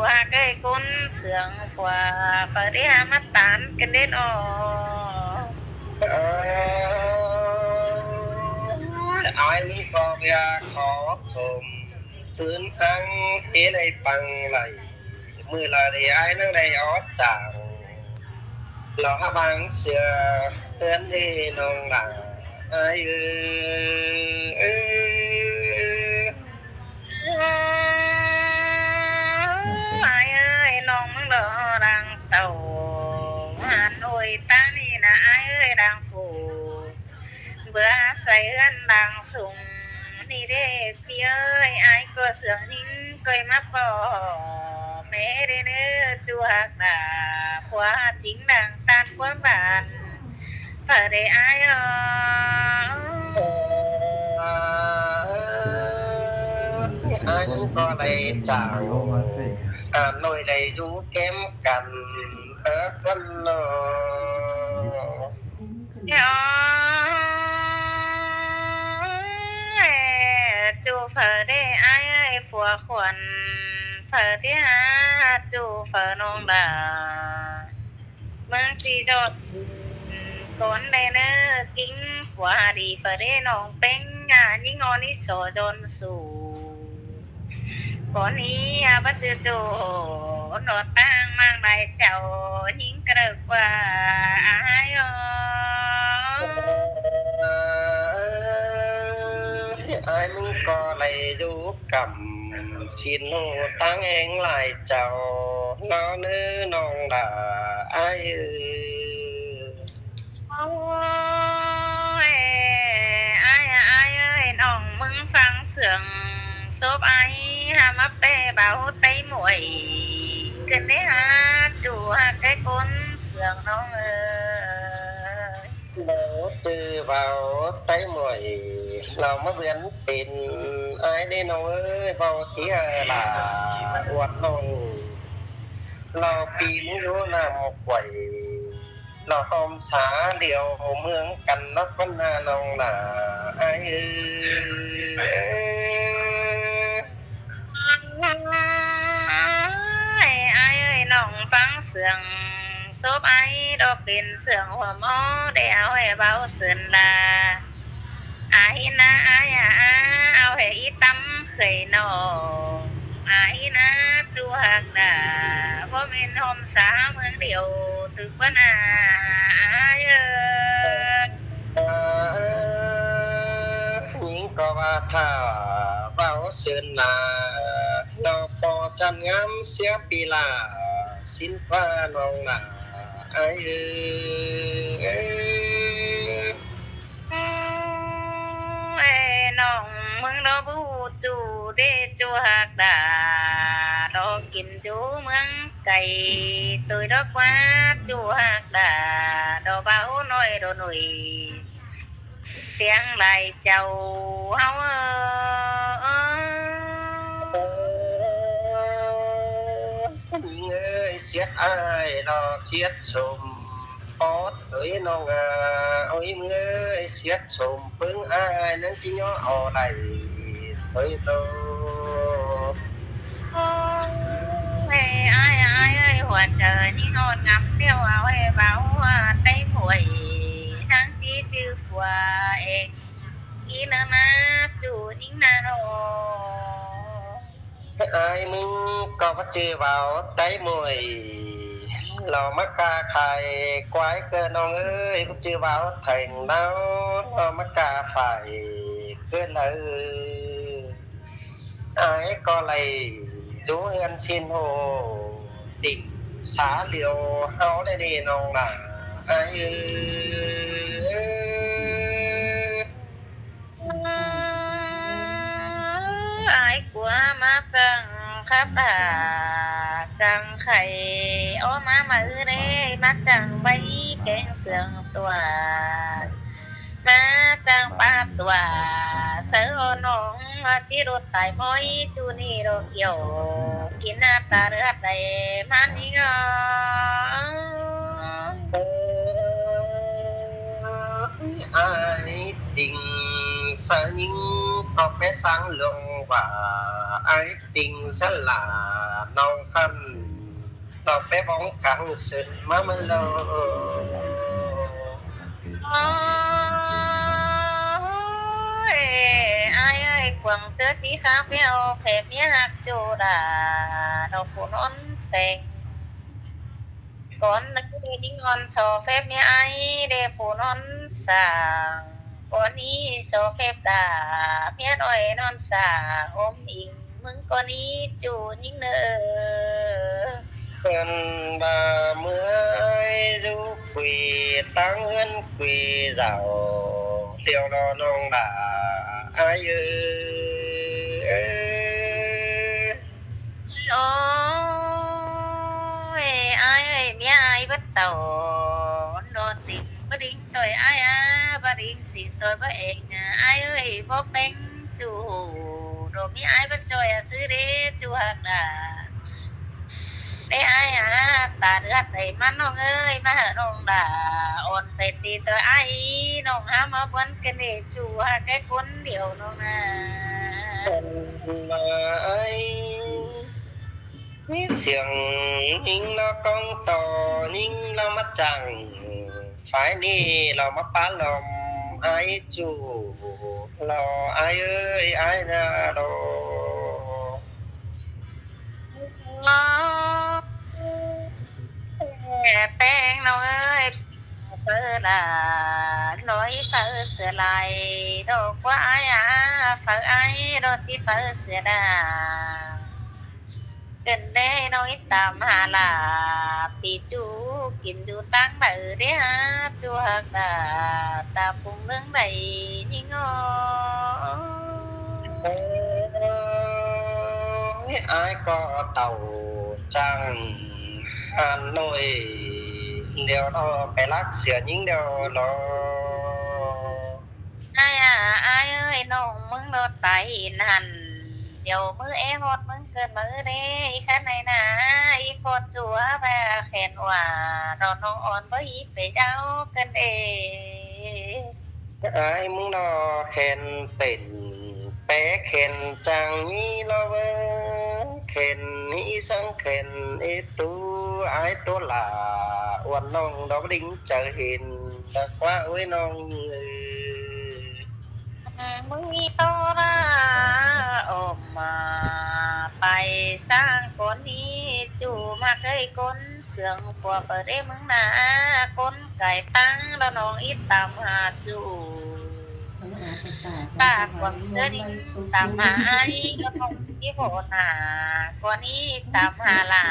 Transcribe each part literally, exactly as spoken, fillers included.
ꞌPhạ ꞌcới ꞌcốn sương ꞌpưa, ꞌpưa đé hák ꞌmá ꞌtan căn đét ꞌnọ. Ái ꞌmí ꞌcọ ꞌviạk khó khôm, ꞌpứng ꞌháng ꞌhế đảy păng đảy, ꞌmự ꞌlạ đi ái ꞌnăng đảy ók chắng. Lỏ hák bang sia ꞌhướn đi ꞌnọng lả, ái ơi. Ái ơi, ꞌnọng ꞌmứng lỏ đang tảu, Hà Nội ta ꞌnị ꞌna ái ơi đang phủ. ꞌBứa sai ꞌhướn đang sung ꞌnị đé ꞌpi ơi, ái ꞌcọ sương ꞌnhính ꞌcoi ꞌmá ꞌpọ ꞌme đé ꞌnớ, ꞌchu ꞌhặc đa, ꞌpưa chính đang ꞌtan ꞌquám bản. Phải đé ái ơi. Ái ꞌcọ đảy chắng, Hà Nội đảy dú kém căn, ớ căn ꞌnọ. Ơ, ꞌchu phải đé ái ơi, ꞌpưa khuôn, phải đé hák ꞌchu phải ꞌnọng đa. ꞌMướng ꞌchí dọt cón đảy ꞌnớ, ꞌkính ꞌpưa đi ꞌpưa đé ꞌnọng ꞌpéng, ꞌnhính ꞌnị so dọn su. Cón ꞌnị ꞌva báu ꞌchư ꞌchu, ꞌnọt ꞌtáng ꞌmáng lai chảu, ꞌnhính cá đaư ꞌpưa ái ơi. Ái ꞌmứng ꞌcọ đảy dú căm, ꞌsịn ꞌhụ ꞌtáng ꞌhéng lai chảu, ꞌnọ ꞌnớ ꞌnọng lả ái ơi. Ôi, ái, ái ơi, ꞌnọng ꞌmứng ꞌphắng sương sốp ái, hák ꞌmá ꞌpẹ báo Tây Muội, ꞌcứn đé hák ꞌchu ꞌhặc ꞌcới ꞌcốn sương ꞌnọng ơi. Báu ꞌchư báo Tây Muội, lỏ ꞌmá bươn pên ái đé ꞌnọng ơi, báu ꞌchí lả ꞌhuột ꞌnọng. Lỏ ꞌpi ꞌmứng dú ꞌnặm quảy, lỏ ꞌhôm sá điêu ꞌmướng căn ꞌnọk ꞌcốn ꞌna ꞌnọng lả ái ơi. Ái, ái ơi, ꞌnọng ꞌphắng sương sốp ái, đó pên sương hua máu, đé au hê báo sưn đa. Ái ꞌna, ái a, au hê í tắm khơi ꞌnọ. Ái ꞌna, ꞌchu ꞌhặc đa, báu mên ꞌhôm sá ꞌmướng điêu, tứ ꞌquán a, ái ơi. ꞌNhính ꞌcọ ꞌva thả báo sưn đa, ꞌnọ ꞌpo chăn ngắm sia pi lả, ꞌsịn ꞌva ꞌnọng lả ái ơi. Ê, ꞌnọng ꞌmứng đó báu ꞌchu đé ꞌchu ꞌhặc đa, đó kin dú ꞌmướng cay, tôi đó ꞌquá ꞌchu ꞌhặc đa, đó báo nói đó nuối. Tiếng lai chảu ꞌháu ơ. ꞌNhính ơi, siết ái lỏ siết sôm, ót ơi ꞌnọng a, ôi ꞌmứng ơi, siết sôm ꞌpứng ái ꞌnăng ꞌchí ꞌnhó au đảy ơi tô. Ôi, ái, ái ơi, hua chaư ꞌnhính ꞌhọn ngắm điêu au hê báo hua Tây Muội, ꞌnăng ꞌchí ꞌchư ꞌpưa ên, ꞌnị ꞌna ꞌmá ꞌchu ꞌnhính ꞌna ꞌnọ. Ái ꞌmứng ꞌcọ báu ꞌchư báo Tây Muội, lỏ ꞌmá ca khai quái ꞌcọ ꞌnọng ơi, báu ꞌchư báo thành ꞌnáo, lỏ ꞌmá ca phải ꞌcọ ꞌnớ. Ái ꞌcọ đảy dú ꞌhướn ꞌsịn ꞌhụ, tỉnh xá điêu ꞌháu đảy đi ꞌnọng lả ái ơi. Ái ꞌcọ ꞌmá chắng khắp đa, chắng khay, ó ꞌmá máư đé, ꞌmá chắng bay kéng sương tua, ꞌmá chắng pap tua, sáư ó ꞌnọng ꞌchí đốt tai ꞌmoi, ꞌchu ꞌnị đó kiêu, kin ꞌna ta ꞌlượt đảy ꞌmá ꞌnhính ơ. Ái tỉnh sáư ꞌnhính ꞌcọ pé sáng luông ꞌva, ái tỉnh sáư lả ꞌnọng khăn, ꞌnọng pé bóng cẳng sứn ꞌmá ꞌmắn ꞌlẹo. Ôi, ai ơi, cuông ꞌchớ ꞌchí khắp ꞌviu phép ꞌmía ꞌhặc ꞌchu đa, ꞌnọng phủ ꞌnón peng. Cón ꞌnị ꞌnhính ꞌnón so phép ꞌmía ai đé phủ ꞌnón sảng. Cón ꞌnị so phép đa, ꞌmía ꞌnọi ꞌnón sảng ôm inh ꞌmứng cón ꞌnị ꞌchu ꞌnhính ꞌnớ. Khăn ꞌva ꞌmưa ai dú quỉ ꞌtáng ꞌhướn quỉ dảo, ꞌtiêu lo ꞌnọng đa ai ơi. Ôi, ai ơi, ꞌmía ai báu tảu, ꞌnọ tỉnh báu đin ꞌtoi ai a, báu đin tỉnh ꞌtoi báu eng a, ai ơi, báu peng ꞌchu hủ, ꞌnọ ꞌmía ai báu ꞌchoi a ꞌsứ đé ꞌchu ꞌhặc đa. Đé ai a, ta đứa đảy ꞌmắn ꞌnọng ơi, ꞌmá hảư ꞌnọng đa ôn pay ti ꞌtoi ai, ꞌnọng hák ꞌmá bón ken đé ꞌchu ꞌhặc cái cốn điêu ꞌnọng a. Khăn ꞌva ai, ꞌmí siêng ꞌnhính lo cóng ꞌto, ꞌnhính lo ꞌmá chắng, phái ꞌnị lo ꞌmá pá lom ai ꞌchu, lo ai ơi, ai na lo. Peng ꞌnọng ơi, phaư đa, ꞌnọi phaư sửa lai, ꞌnọ ꞌquá ai a, phaư ai, ꞌnọ ꞌchí phaư sửa đa. Ken đé ꞌnọng ꞌnhính tam hả lả, pi ꞌchu kin dú ꞌtáng đảy đé hả, ꞌchu ꞌhặc đa, ta phung ꞌnưng đảy ꞌnhính ꞌnọ. Ôi, ai ꞌcọ tảu chắng Hà Nội, ꞌlẹo ꞌnọ pay lác sửa ꞌnhính ꞌlẹo lo. Ai a, ai ơi, ꞌnọng ꞌmứng ꞌlọt tai hin hẳn, ꞌlẹo ꞌmứ é ꞌhọt ꞌmứng ken ꞌmứ đé, ꞌí khăn ꞌnị na, ꞌí ꞌcọ ꞌchu ꞌva khen ꞌva, ꞌnọng ôn báu hít pay dáo ken đé. Ai ꞌmứng ꞌnọ khen tỉnh, pé khen chắng ꞌnị lo ꞌvớ, khen ꞌnị săng khen ꞌí tu, ai ꞌtố lả, uôn ꞌnọng đo đin chaư hin, đa ꞌquá ôi ꞌnọng ơi. ꞌMứng ꞌnị ꞌtó đa ôm ꞌva pay sảng cón ꞌnị ꞌchu ꞌmặc ơi cốn sương pua pơ đé ꞌmứng na, cốn cai ꞌtáng đa ꞌnọng ꞌí tam hả ꞌchu. Ta cuông ꞌchớ ꞌnhính tam hả ai, ꞌcọ ꞌnọng ꞌchí ꞌvọ na, cón ꞌnị tam hả lả,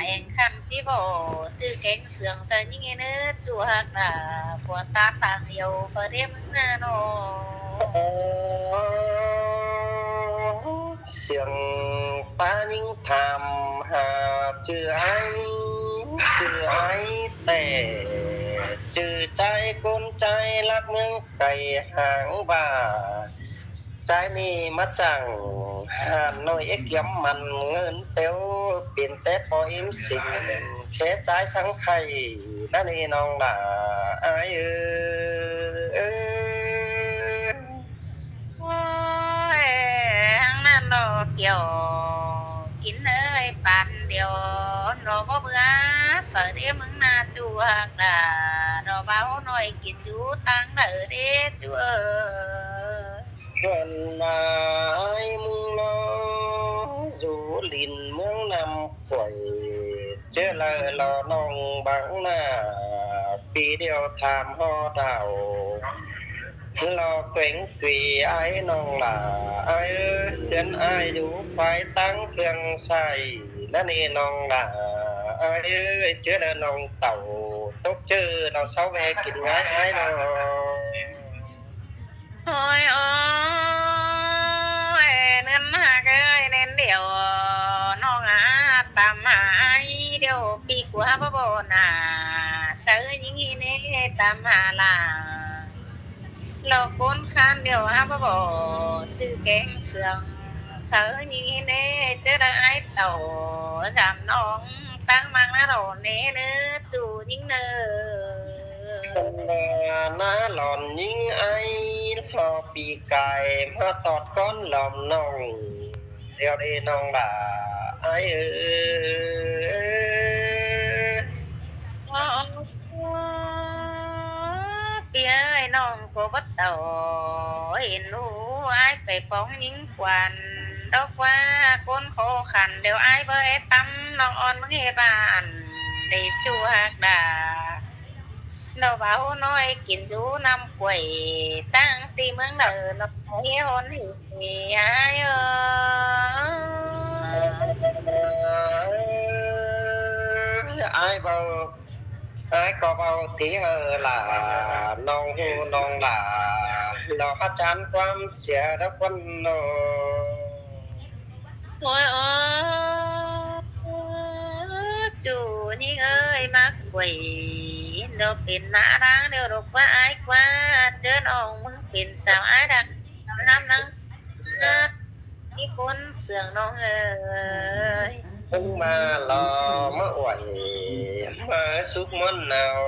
eng khăn ꞌchí ꞌvọ, ꞌchư kéng sương sa ꞌnhính ꞌnớ, ꞌchu ꞌhặc đa, pua ta tang điêu pơ đé ꞌmứng na ꞌnọ. Siêng ꞌpá ꞌnhính tham hả ꞌchư ai, ꞌchư ai ꞌtẹ, ꞌchư ꞌchái cốn ꞌchái lác ꞌmướng cay háng ꞌva, ꞌchái ꞌnị ꞌmá chắng Hà Nội é kiêm mẳn ꞌngớn têu, pên té ꞌpo ím sính, khé ꞌchái sắng khay, ꞌnặn ꞌnị ꞌnọng lả, ai ơi. Ôi, háng ꞌnặn ꞌnọ kiẻo, kin ơi păn điêu, ꞌnọ báu bưa, phaư đé ꞌmứng na ꞌchu ꞌhặc đa, ꞌnọ báu ꞌnọi kin dú ꞌtáng đảy đé ꞌchu ơi. Khăn ꞌva ai ꞌmứng ꞌnọ, dú đin ꞌmướng ꞌnặm quảy, ꞌchớ đaư lo ꞌnọng báng na, pi điêu tham ꞌhọt đảo. Lo quéng quỉ ai ꞌnọng lả, ai ơi, ꞌhướn ai dú phái ꞌtáng phiêng sai, ꞌnặn ꞌnị ꞌnọng lả, ai ơi, ꞌchớ đaư ꞌnọng tảu, tốc ꞌchớ lo sáu ve kin ꞌngai ai lo. Ôi, ôi, ꞌnưng ꞌhặc ơi, ꞌnén điêu, ꞌnọng a, tam hả ai điêu, pi ꞌcọ hả báu báu na, sáư ꞌnhính ꞌnị ꞌnê, tam hả lả. Lo cốn khăn điêu hả báu báu, ꞌchư kéng sương, sáư ꞌnhính ꞌnị ꞌnê, ꞌchớ đaư ai tảu, dăm ꞌnọng, ꞌtáng ꞌmặc ná đỏ ꞌnê ꞌnớ, ꞌchu ꞌnhính ꞌnớ. Khăn ꞌva ná lỏn ꞌnhính ai, lo pi cai ꞌmá tót cón lom ꞌnọng, điêu đé ꞌnọng lả, ai ơi. báu tảu hên ꞌhụ ải pay pong ꞌnhính quan, đŏk ꞌva ꞌcốn khó khăn điêu ải báu é tăm ꞌnọng ón ꞌmướng ꞌhê bản đảy ꞌchu ꞌhặc đa. ꞌNọ ꞌva ꞌhụ ꞌnọi kin dú ꞌnặm quay ꞌtáng ti ꞌmướng đaư ꞌnọng ꞌhê ón ꞌhị ải ơ. Ải báu, ải ꞌcọ báu ti hảư lả, ꞌnọng ꞌhụ ꞌnọng lả, ꞌnọng hák chán ꞌquám sia đa ꞌquám ꞌnọ. Ôi ơ, ꞌchu ꞌnhính ơi, ꞌmá quay ꞌnọ pên ꞌná ꞌláng điêu độc ꞌquá ải ꞌquá, ꞌchớ ꞌnọng ꞌmướng pên sao ải đa ꞌnắm ꞌnắng ꞌmá ꞌmí ꞌcốn sương ꞌnọng ơi. ꞌMướng ꞌmá lo ꞌmá uối, ꞌmá súc ꞌmuôn nao,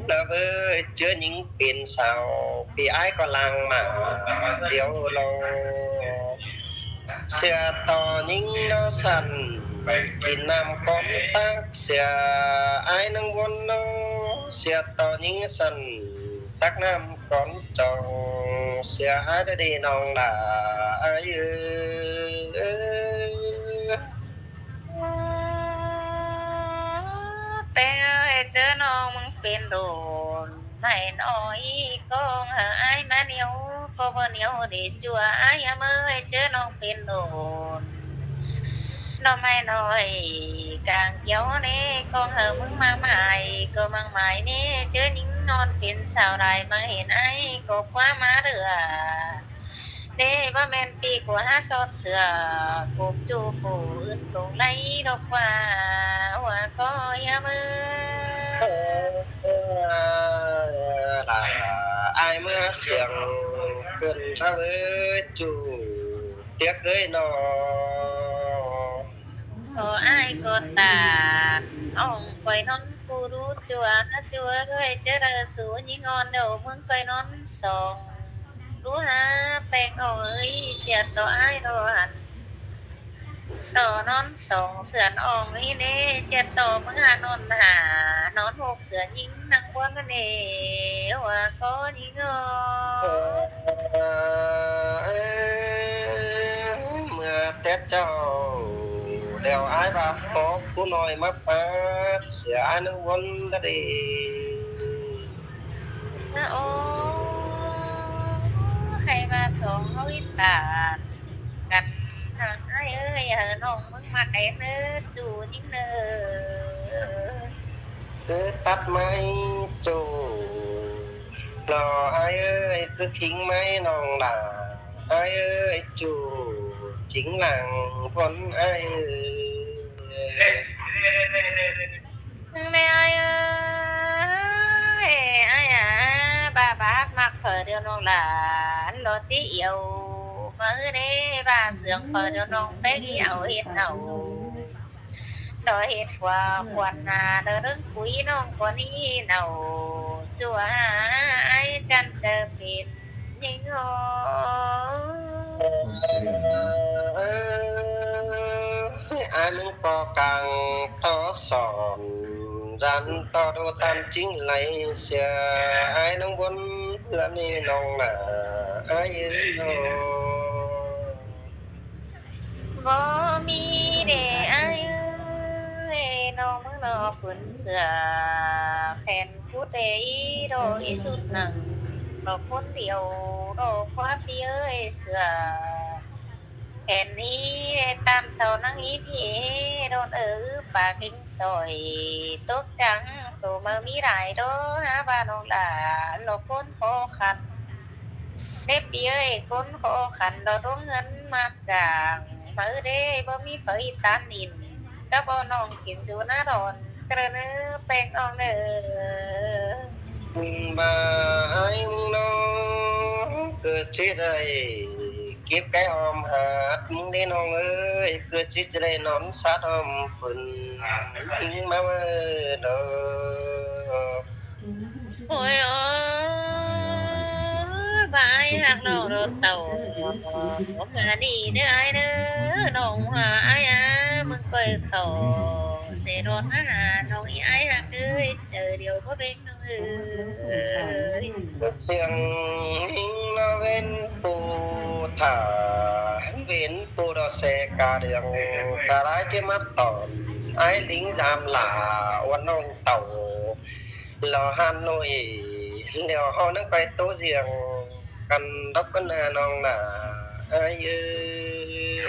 ꞌnạ ꞌới, ꞌchớ ꞌnhính pên sao, ꞌpi ải ꞌcọ lang ꞌmá điêu lo. Sia ꞌto ꞌnhính ꞌnọ săn, kin ꞌnặm cón tắc sia, ải ꞌnưng ꞌmuôn ꞌnọ, sia ꞌto ꞌnhính săn, tắc ꞌnặm cón chong, sia ải đa đi ꞌnọng lả, ải ơi. Peng ơi, ꞌchớ ꞌnọng ꞌmướng pên đôn, ꞌmá hên ói ꞌcóng hảư ải ꞌmá ꞌnéo, ꞌcọ báu ꞌnéo đảy ꞌchua ải ꞌmá ơi, ꞌchớ ꞌnọng pên đôn. ꞌNọ ꞌmá ꞌnọi cang kéo ꞌnê, ꞌcóng hảư ꞌmướng ꞌmá mai, ꞌcọ ꞌmá mai ꞌnê, ꞌchớ ꞌnhính ꞌnọn pên sao đảy ꞌmá hên ải, ꞌcọ ꞌquá ꞌmá đưa. Đê báu ꞌmen ꞌpi ꞌcọ hák sót sửa, cốp ꞌchu phủ ứn lông ꞌlạy độc ꞌquá, ꞌhua ꞌcọ ꞌhiế ꞌmứ. Lả ải ꞌmá siêng ꞌcứn ꞌlạ ꞌvớ ꞌchu, ꞌtiếc ới ꞌnọ. Ôi ải ꞌcọ tản ỏng quay ꞌnón ꞌcu đú ꞌchua, ꞌchua ơi, ꞌchớ đaư sú ꞌnhính ꞌnọn đaư ꞌmướng quay ꞌnón song. Đú hả, Peng ỏng ơi, sia ꞌto ải ꞌnọ hẳn. ꞌTo ꞌnón song sươn ỏng ꞌnị ꞌnê, sia ꞌto ꞌmướng hả ꞌnọn hả, ꞌnón hốc sươn ꞌnhính ꞌnăng ꞌquám ꞌnị ꞌnê, ꞌhua ꞌcọ ꞌnhính ơi. ꞌMưa tết chảu, đeo ải ꞌva hốc cú ꞌnọi ꞌmá pát, sia ải ꞌnưng ꞌmuôn đa đi. Ơ, ô, khay ꞌva song ꞌháu ꞌhịt bản căn hăng ải ơi, hảư ꞌnọng ꞌmướng ꞌmặc ꞌén ꞌnớ, ꞌchu ꞌnhính ꞌnớ. Cứ tắt máy ꞌchu. Lo ải ơi, cứ khính máy ꞌnọng lả. Ải ơi, ꞌchu chính làng ꞌquám ải ơi. ꞌMẹ ải ơi, ải à, ꞌva bát ꞌmặc phở điêu ꞌnọng lả, lo ꞌchí iêu ꞌmá ꞌhứ ꞌnê, ꞌva sương phở điêu ꞌnọng pék iêu hên ꞌnọng. Lo hên ꞌquá khuôn nả, lo ꞌnưng cúi ꞌnọng ꞌquá ꞌnị ꞌnọng, ꞌchu hả ải chăn chaư pên ꞌnhính ꞌnọ. Ải ꞌmướng ꞌcọ cang ꞌto sỏn, dán ꞌto đô ꞌtan chính ꞌlạy sia, ải ꞌnưng ꞌmuôn ꞌlạ ꞌnị ꞌnọng nả, ải ơi ꞌnọ. Báu ꞌmí đê ải ơi, ꞌnọng ꞌmướng ꞌnọ phưn sửa, khen cút đê ꞌí đô ꞌí sút nẳng, lo ꞌcốn điêu đô ꞌquá ꞌpi ơi sửa. Khen ꞌí, ꞌtan sau nẳng ꞌí ꞌpi ê, đôn ư pá kính sỏi, tốc chắng tô ꞌmự ꞌmí đảy đô, hả ꞌva ꞌnọng lả, lo ꞌcốn khó khăn. Đê ꞌpi ơi, ꞌcốn khó khăn lo ꞌluống ꞌngớn ꞌmặc chang, ꞌmự đê báu ꞌmí phaư ꞌtan ỉn, cắp ꞌnọng kin dú ꞌná đon, ꞌcọ ꞌnớ Peng ꞌnọng ꞌnớ. ꞌVa ải ꞌmướng ꞌnọ, ꞌcọ ꞌchí đảy kếp cái ꞌhôm hảư ꞌmướng đê ꞌnọng ơi, ꞌcọ ꞌchí đảy ꞌnón sắt ꞌhôm phưn ꞌmá ꞌmớ đô. Ôi ơ, ꞌva ải ꞌhặc ꞌnọng đô tảu, ꞌmá ꞌnị ꞌnớ ải ꞌnớ, ꞌnọng hả ải à, ꞌmướng quay khảu Sẻ đón hả nong ơi ai hả ơi, chả điều có bên nong ơi. Sương minh nó bên pù thả, bên pù đó xe cả đường, cả lái cái mắt tỏn, ai lính giam là uốn nong tàu, lo Hà Nội, leo ho nắng quay tố riêng, căn đốc con hà nong là ai ơi.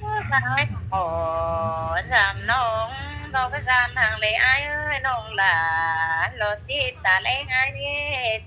Ôi, ôi, dám nong, lo cái dám hàng lệ ai ơi, nong là lo chi ta lẽ ai đi,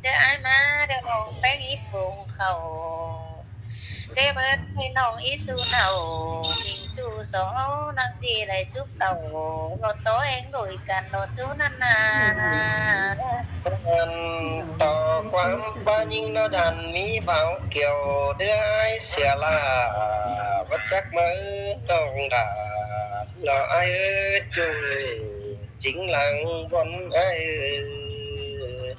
chứ ai mà được nong bánh ít vùng khẩu. Để bớt thì nong ít su nầu, mình chu số nắng chi lại chụp đầu, lo tối anh đổi cắn lo chu năn nà. Ăn to quán ba nhưng nó đàn mỹ bảo kiểu đứa ai xỉa là bất chắc mới nong đã lo ai ơi chung chính làng con ai ơi.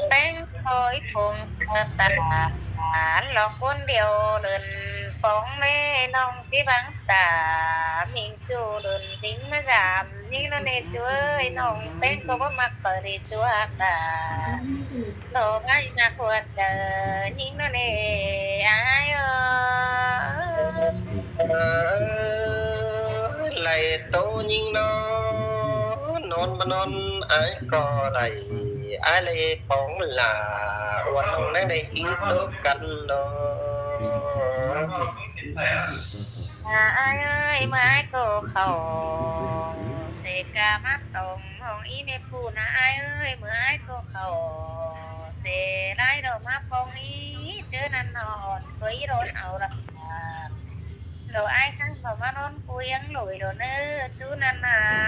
Bánh thôi phùng ta lo khuôn điều đơn phóng mê nong tí băng ta mình chu đơn tính mà giảm nhưng nó nên chúa nong bánh có bó mặc bởi đi chúa ta lo bánh mà khuôn chờ nhưng nó nên ai ơi. Lai tô nhưng nó non mà non ai có lai ai lai bóng là uốn nong nắng đây hính tố căn đó. Ai ơi, mưa ai cô khẩu, sẽ cả mắt tổng hồng ý mẹ phù nà ai ơi, mưa ai cô khẩu, sẽ lái đồ má phong ý, chứ năn nòn, có ý đốn ảo đặc. Đồ ai khăn đồ má non cô yắng lội đồ nơ, chú năn nà.